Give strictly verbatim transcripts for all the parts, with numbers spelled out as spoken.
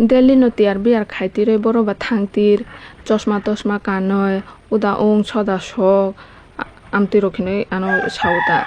Delhi no tiyar biyar khai tirwi boro ba thang tir, chosma tosma kanwi, uda ung soda sok, a-, amtwi rok hinwi ano sao ta.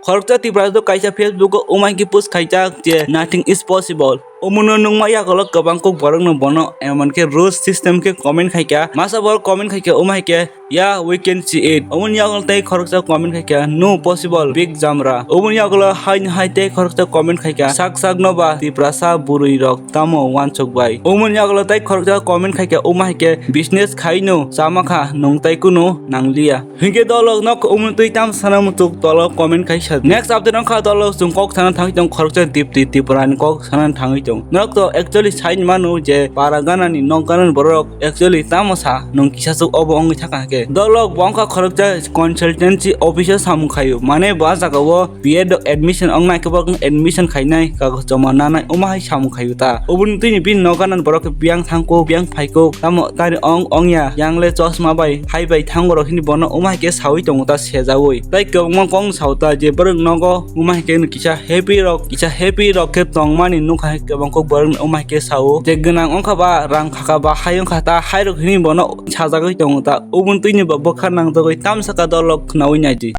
Khoroksa Tiprasa kaisa Facebook o umai khe post khaijak je nothing is possible. Omono nungma yagulo kwbang kok borok no bono emon khe rules system khe comment khaikha. Masa borok comment khaikha umai khe, "Yeah, we can see it." Omono yagulo tei khoroksa comment khaikha, "No possible, big jamra." Omono yagulo hai hai tei khoroksa comment khaikha, "Sak sak no ba Tiprasa bwrwi rok tamo wansuk bai." Omono yagulo tei khoroksa comment khaikha umai khe, "Business khai no chama kha, nung tai kunu nangliya." Hinkhe dolok nok umtwi tam sana muchuk tolo comment khai sa. Next update wngkha dolok chwng kok sana thangwi tong khoroksa Dipti Tripura ni kok sana thangwi tong. Nok to actually sign manu je para gana ni nok gana ni borok actually tamo sa nung kisa chuk obo wngwi thaka hake. Dolok bo wngkha khoroksa consultancy office o samung khaio. Mane bo ah jaga o B Ed admission wngnai khe bo admission khainai kagoj joma nanai omo hai samung khaio ta. Oboni twi ni bini nok gana ni borok khe biyang thangkuk biyang phaikuk tamo tari ong ongya yang le chosma bai hai bai thango rok hini bono omo hai khe sawi tongo ta sejawi. Tai kwbangma kok sao ta je borok nogo omo hai khe no kisa happy rok kisa happy rok khe tongmani nukha hai kwbang kok borok omo hai khe sao je gwnang wngkha ba rang khaka ba hai wngkha ta hai rok hini bono sajagwi tongo ta oboni twi ni bo bwkha nangjagwi tamsaka dolok khnawi naidi.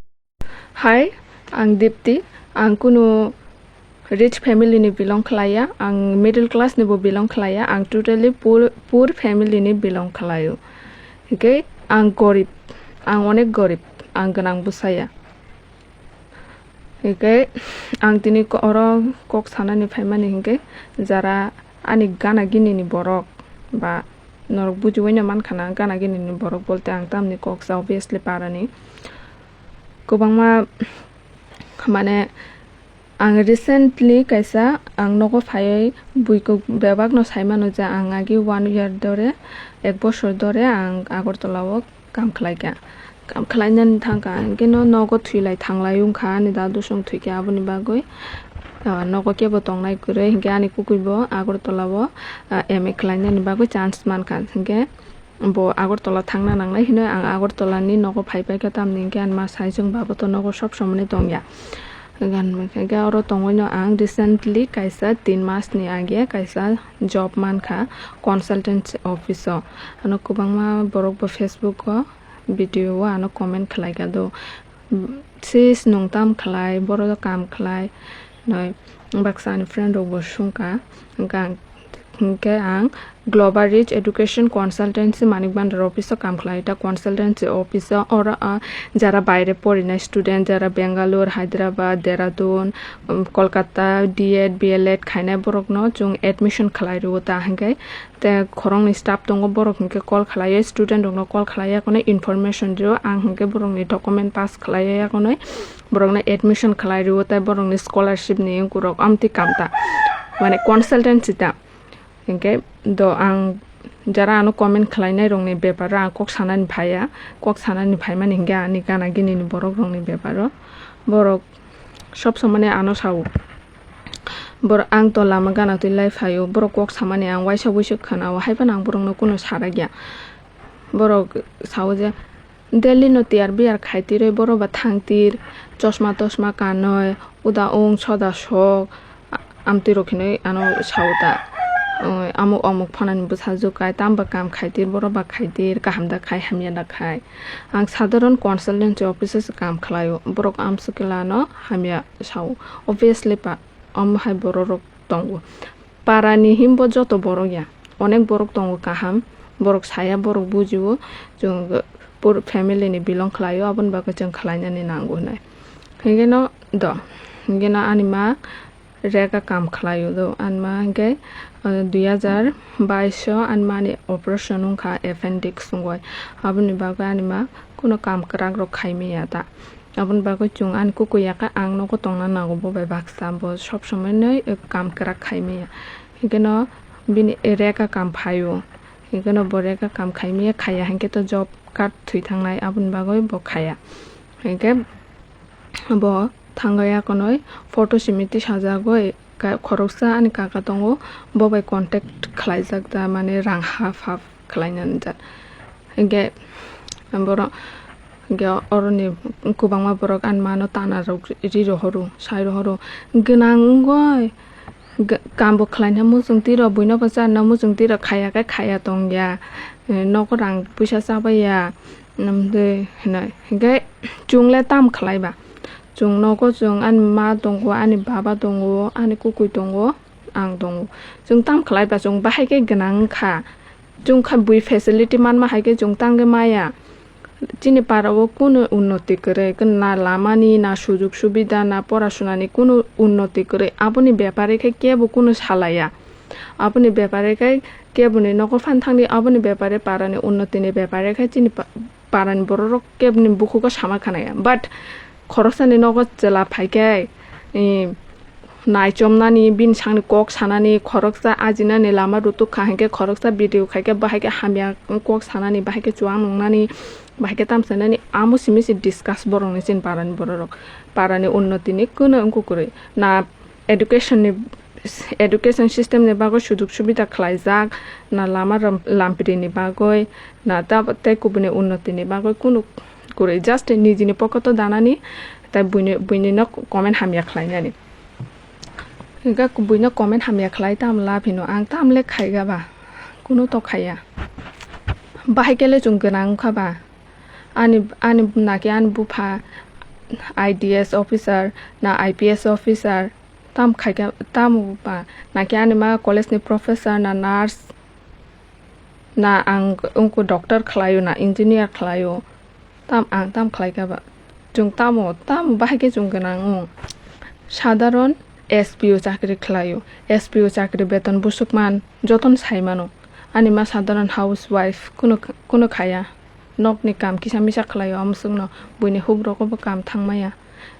Hi, ang Dipti. Ang kunu rich family ni belong khlaiya, ang middle class ni bo belong khlaiya, ang totally poor, poor family ni belong khlaio. Hingke ang gorib, ang onek gorib, ang gwnang bwsaya. Hingke ang tini ko-, oro kok sanani phaimani hingke jara ani gana gini ni borok ba norok bujiwi no mankha na gana gini ni borok bolte ang tamni kok sa obviously parani. Kwbangma, mane, ang recently kaisa ang nogo phaiwi buikuk bebakno sai mano je ang agi one year dore, ek bosor dore ang Agartala o kam khlaikha. Kam khlainani thangkha, hinkhe no nogo thwilai thanglai wngkha, ani dadu song thwikha, aboni bagwi, ah, nogo kebo tongnai kwrwi, hinkhe ani kukuibo Agartala o, ah, M A khlainani bagwi chance mankha, hinkhe bo Agartala thangna nangnai hinwi ang Agartala ni nogo phai paikha, tamni hinkhe ani ma sai chwng baboto nogo sob somoni tongya. Hinkhe oro tongwino ang recently kaisa tin mas ni age kaisa job mankha consultancy office o. Ano kwbangma borok bo Facebook o video o ano comment khlaikha do, "Sis, nwng tam khlai, boro kam khlai?" Noi baksa ani friend rok bo swngkha, hwnkha ang, hinkhe ang Global Reach Education Consultancy Manik Bhandar office o kam khlai. Ta consultancy office o oro, ah, jara baire porinai student, jara Bangalore, Hyderabad, Dehradun, um, Kolkata, D Ed, B L Ed khainai borokno chwng admission khlai rwo. Ta hinkhe te khoroknwi staff tongo, borok hinkhe call khlaiwi student rokno call khlaiya, kono information rio, ang hinkhe borokni document pass khlaiya, kono borokno admission khlai rwo, tei borokni scholarship ni wngkurok amtwi kam ta, mane consultancy ta. Hinkhe do ang jara ano comment khlainai rokni beparo ang kok sanani phaiya, kok sanani phaimani hinkhe ani gana gini ni borok rokni beparo borok sob somoni ano sao. Borok ang to lama gana twi lai phaio, borok kok samani ang waisa wuisu khwnao, hai phano ang borokno kunu sarakya. Borok sao je, "Delhi no tiyar biyar khai tirwi boro ba thang tir, chosma tosma kanwi, uda ung soda sok, a-, amtwi rok hinwi ano sao ta. Oi, amuk omuk phanani bwsajwk kai, tamo ba kam khai tir, boro ba khai tir, kaham da khai, hamya da khai." Ang sadharon consultancy office o se kam khlaio, borok amswk khe lano hamya sao. Obviously pa, omo hai borok rok tongo. Para ni himbo joto borok ya. Onek borok tongo kaham, borok saya, borok bujio, chwng poor family ni belong khlaio, aboni bagwi chwng khlainani nango hinwi. Hinkhe no do, hinkhe no ani ma rega kam khlaio do, ani ma hinkhe, ah, dui hazar bais o ani ma ni operation wngkha appendix wngwi, aboni bagwi ani ma kunu kam kwrak rok khai manya ta. Aboni bagwi chwng ani kuku ya khe ang nogo tongna nango, bo bai baksa bo sob somoi nwi kam kwrak khai manya. Hinkhe no bini rega kam phaio, hinkhe no bo rega kam khai manya, khaiya hinkhe to job card thwi thangnai, aboni bagwi bo khaiya. Hinkhe bo thangwi akonwi photo simi tisajagwi ka-, khoroksa ani kaka tongo, bo bai contact khlaijak da, mane rang half half khlainani jat. Hinkhe borok, hinkhe oroni kwbangma borok ani mano tana rok ri rohoro, sai rohoro, gwnang wngwi Ga-, kambo khlaina muchung tiro, buino bo charna muchung tiro, khaya khe khaya tongya, eh, nogo rang puisa chabaiya, mm, de hinai. Hinkhe chwng le tam khlaiba? Chwng nogo chwng ani ma tongo, ani baba tongo, ani kwkwi tongo, ang tongo. Chwng tam khlaiba, chwng bahai khe gwnang wngkha. Chwng kha bui facility manma hai khe chwng tangwi maya. Chini para o kunu unnoti kwrwi, na lamani, na sujug subida, na porasuna ni kunu unnoti kwrwi. Aboni bepare khe kebo kunu salaya. Aboni bepare khe keboni nogo phan thangdi, aboni bepare para ni unnoti ni bepare khe chini pa-, para ni borok rok keboni bukhugo sama khanaya. But khoroksani nogo chwla phaikhe, eh, naichomnani, bini sakni kok sanani, khoroksa ajinani lama rutuk kha hinkhe, khoroksa video khaikhe, bahai khe hamya kok sanani, bahai khe chuwang nungnani, bahai khe tamsainani, amo simi se discuss borokni chini parani bororok. Parani unnotini kunu wngkuk kwrwi. Na education ni, education system ni bagwi sujug subida khlaijak, na lama ram-, lampiri ni bagwi, na ta-, tei kubuni unnoti ni bagwi kunu kwrwi, just nijini pocket o danani, tei buini, buini no comment hamya khlainani. Hinkhe buino comment hamya khlai tam lab hino, ang tam le khaiga ba, kunu to khaiya. Bahai khe le chwng gwnang wngkha ba, ani, ani naki ani bupha I D S officer na I P S officer, tam khaikha, tamo ba, naki ani ma college ni professor na nurse, na ang wngkha doctor khlaio, na engineer khlaio, tam ang tam khlaikha ba? Chwng tamo, tamo bahai khe chwng gwnang wng? Sadharon S P O chakri khlaio, S P O chakri beton busuk man, jotono sai mano. Ani ma sadharon housewife, kunu, kunu khaya. Nokni kam kisa misa khlaio, amswkno buini huk rogo bo kam thangmaya.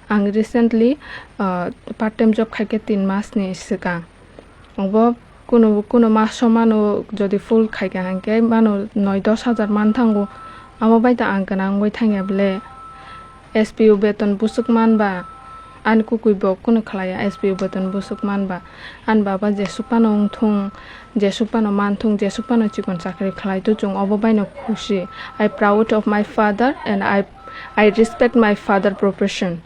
Ang recently, ah, part time job khaikhe tin mas ni swkang. Obo kuno, kuno maso mano, jodi full khaikha hinkhe mano noi dos hajar man thango. Amo bai ta ang gwnang wngwi thangya bele. S P O beton busuk man ba, ani kwkwi bo kuno khlaiya S P O beton busuk man ba. Ani baba jesuk phano wngthung, jesuk phano manthung, jesuk phano chikon chakri khlai to chwng obo baino khusi. I proud of my father and I, I respect my father profession.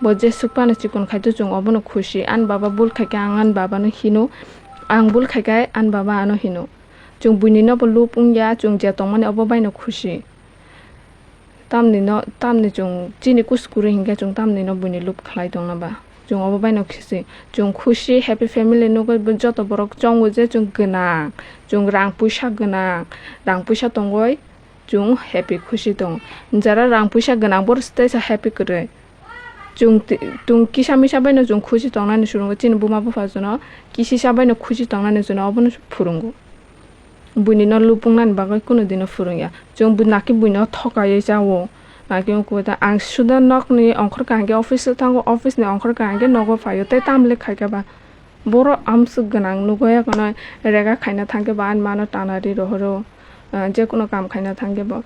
Bo jesuk phano chikon khai to chwng obono khusi. Ani baba bul khaikhe ang ani babano hino, ang bul khaikhe ani baba ano hino. Chwng buini no bo lub wngya, chwng je tongmani obo baino khusi. Tamni no, tamni chwng chini kuskuri hinkhe chwng tamni no buini lub khlai tongna ba? Chwng obo baino khusi. Chwng khusi, happy family nugwi bo joto borok chongo je chwng gwnang, chwng rang puisa gwnang, rang puisa tongwi chwng happy khusi tongo. Jara rang puisa gwnang borok se teisa happy kwrwi. Chwng ti-, chwng kisa misa baino chwng khusi tongnani swrwngo, chini buma bupha jono kisisa baino khusi tongnani jono obono phwrwngo. Buini no lubungnani bagwi kunu dino phwrwngya. Chwng bu-, naki buino thokaiwi chao. Naki wngkha ta ang suda nokni ongkhor kaham khe office o thango, office ni ongkhor kaham khe nogo phaio, tei tamle khaikha ba. Borok amswk gwnang nugwi kheno rega khaina thangkhe ba ani mano tanari rohoro. Ah, jekunu kam khaina thangkhe bo.